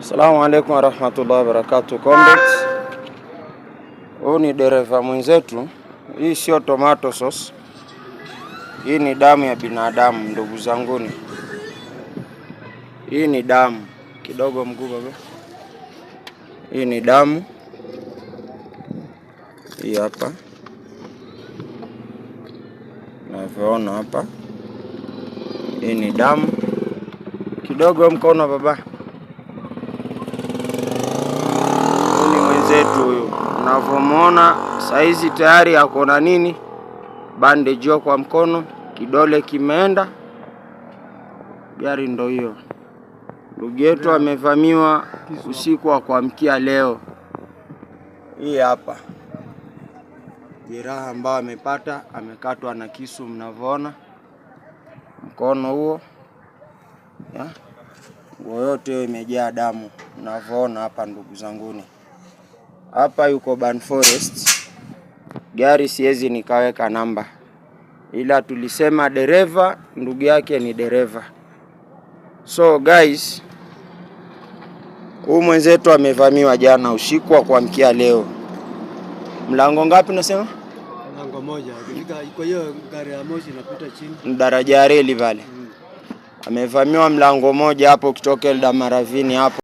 Assalamu alaikum warahmatullahi wabarakatuh. Comrades, huyu ni dereva mwenzetu. Hii sio tomato sauce, hii ni damu ya binadamu, ndugu zanguni. Hii ni damu kidogo, mguu baba. Hii ni damu hii hapa navyoona hapa, hii ni damu kidogo, mkono baba. Huyu ni mwenzetu huyu, unavyomwona saizi tayari ako na nini, bandage kwa mkono, kidole kimeenda, gari ndo hiyo. Ndugu yetu amevamiwa usiku wa kuamkia leo. Hii hapa jeraha ambayo amepata, amekatwa na kisu, mnavyoona mkono huo ya nguo yote hiyo imejaa damu, mnavyoona hapa, ndugu zanguni. Hapa yuko Ban Forest. Gari siwezi nikaweka namba, ila tulisema dereva ndugu yake ni dereva. So guys, huyu mwenzetu amevamiwa jana usiku wa kuamkia leo. Mlango ngapi unasema? Mlango moja. Ukifika kwa hiyo gari ya moshi inapita chini. Daraja ya reli pale. Amevamiwa mlango moja hapo ukitoka Eldama Ravine hapo.